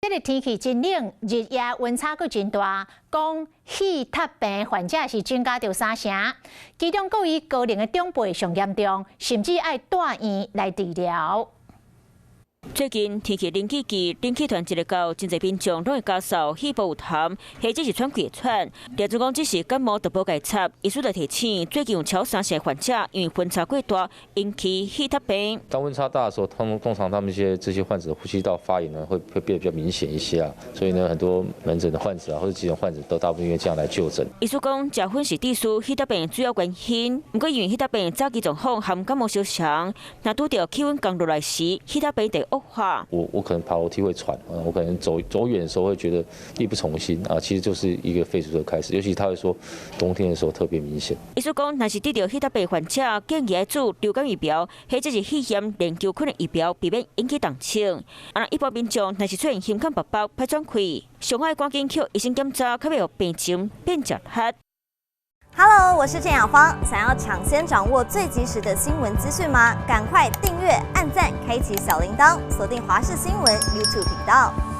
這个天氣真冷，日夜溫差閣真大，講氣壓病患者是增加著三成，其中閣以高齡的長輩上嚴重，甚至愛蹛院來治療。最近天氣冷氣機，冷氣團一个到，真濟民眾攏會咳嗽、肺部有痰，或者是喘氣喘。廖總講這是感冒就無共插，醫師就提醒，最近有超三成患者因為溫差過大，引起氣窒病。當溫差大的時候，通常他們一些這些患者呼吸道發炎呢，會變得比較明顯一些啊。所以呢，很多門診的患者啊，或者急診患者都大部分因為這樣來就診。醫師講，食薰是致使氣窒病主要原因。毋過因為氣窒病早期狀況和感冒相像，若拄著氣溫降落來時，氣窒病就惡化。我可能爬樓梯會喘，我可能走走遠的時候會覺得力不從心啊，其實就是一個肺阻塞開始，尤其他會說冬天的時候特別明顯。醫師講，若是得著氣窒病患者，建議愛注流感疫苗，或者是肺炎鏈球菌的疫苗，避免引起重症。啊，一般民眾若是出現胸腔薄薄、歹喘氣，上愛趕緊去醫生檢查，較袂予病情變食力。 Hello，我是鄭雅芳。想要搶先掌握最及時的新聞資訊嗎？趕快訂閱、按讚、開啟小鈴鐺，鎖定華視新聞 YouTube 頻道。